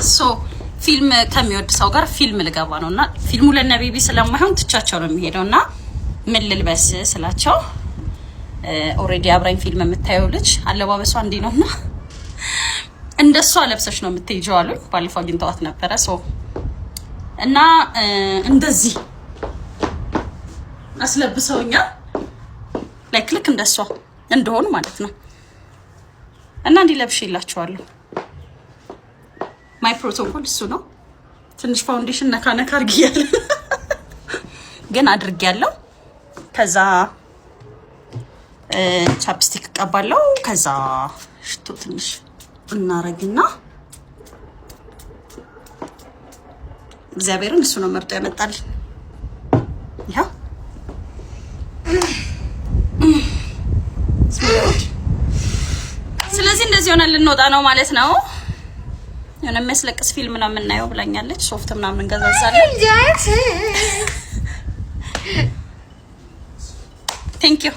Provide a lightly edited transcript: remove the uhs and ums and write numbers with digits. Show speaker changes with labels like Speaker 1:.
Speaker 1: So ፊልም ከሚወድ ሰው ጋር ፊልም ልገባ ነው እና ፊልሙ ለነ baby ስለማይሆን ትቻቸው ነው የሚሄደው እና ምን ልልበስ ስላቸው already አብራኝ ፊልም የምታየው ልጅ አለባበሷ እንዲህ ነው እና እንደሷ ለብሰሽ ነው የምትሄጂው አሉኝ። ባለፈው አግኝተዋት ነበረ። So እና እንደዚህ አስለብሰውኛል። Like ልክ እንደሷ እንደሆኑ ማለት ነው። እና እንዲህ ለብሼ ይላቸዋለሁ። My protocol እሱ ነው። ትንሽ foundation ነካ ነካ አድርጊያለሁ ግን አድርጊያለሁ። ከዛ chapstick እቀባለሁ። ከዛ ሽቶ ትንሽ እናረግና እግዚአብሔርን እሱ ነው መርጦ ያመጣልኝ። ይኸው ስለዚህ እንደዚህ ሆነ ልንወጣ ነው ማለት ነው። የሆነ የሚያስለቅስ ፊልም ነው የምናየው ብላኛለች። ሶፍት ምናምን እንገዛዛለን። Thank you.